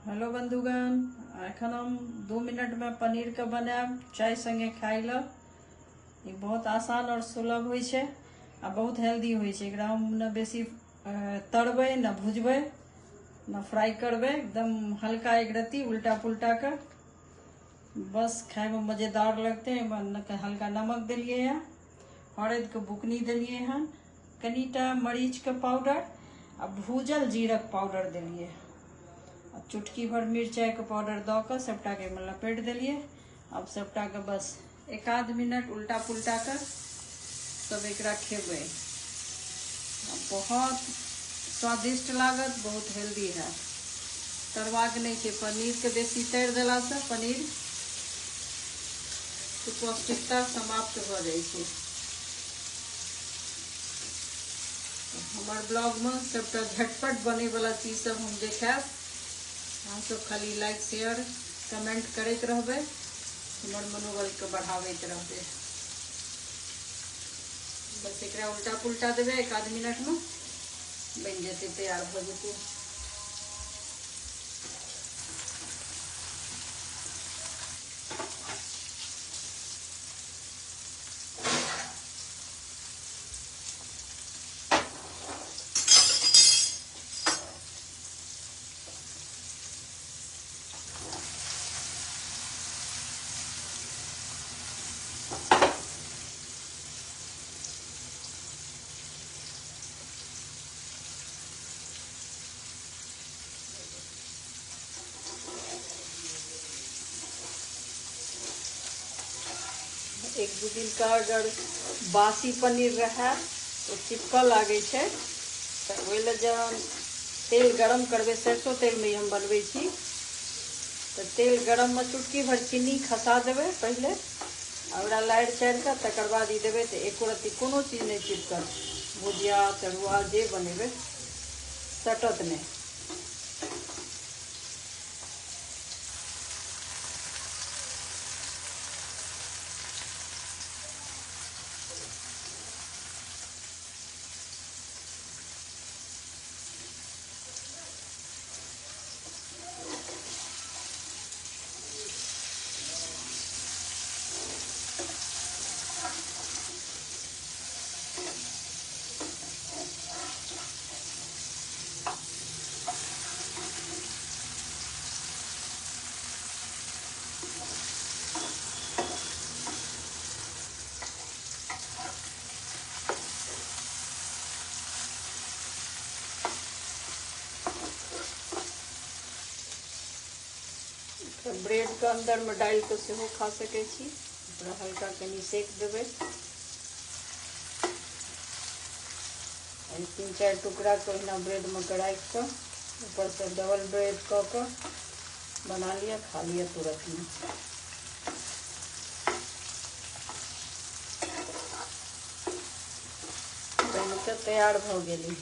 Hello बंधुगण, एखन हम 2 मिनट में पनीर के बनायब चाय संगे खाइ ल। ई बहुत आसान और सुलभ होइ छै आ बहुत हेल्दी होइ छै। एकरा हम न बेसी तरबै न भुजबै न फ्राई करबै, एकदम हल्का एक रत्ती उल्टा पुल्टा के बस खाय में मजेदार लगतै। एहिमे हल्का नमक देलियै हँ, हरदि के बुकनी देलियै हँ, कनिटा मरीच के पाउडर आ भूजल जीरक पाउडर देलियै, आ चुटकी भर मिरचाई के पाउडर दऽ कऽ सबटाके एहिमे लपेट देलियै। अब सबटाके बस 1-आध मिनट उल्टा पुल्टा के तब एकरा खेबै। बहुत स्वादिष्ट लागत, बहुत हेल्दी है। तरबाक नहि छै, पनीरके बेसी तरि देलासँ पनीर के पौष्टिकता समाप्त भऽ जाइ छै। हमर ब्लॉगमे सबटा झटपट बनैवला चीज सब हम देखायब। अहाँ सब खाली लाइक शेयर कमेंट करैत रहबै, हमर मनोबलके बढ़ाबैत रहबै। बस एकरा उल्टा पुल्टा देबै, 1-आध मिनटमे बनि जेतै, तैयार भऽ जेतै। एक दू दिन का अगर बासी पनीर रहे तो चिपकऽ लागै छै, तऽ ओहि लए जहन तेल गरम करबै, सरसों तेलमे हम बनबै छी, तऽ तेल गरममे चुटकी भर चीनी खसा देबै पहिले, आ ओकरा लारि चारि कऽ तकर बाद ई देबै, तऽ एको रत्ती कोनो चीज नहि चिपकत। भुजिया तरुआ जे बनेबै सटत नहि। ब्रेड के अंदर में डालि के सेहो खा सकै छी। ओकरा हल्का कनि सेक देबै, 3-4 टुकड़ा के ओहिना ब्रेड में के राखि कऽ ऊपर से डबल ब्रेड कऽ कऽ बना लिअ, खा लिअ तुरंत में। बनि कऽ तैयार भऽ गेलै।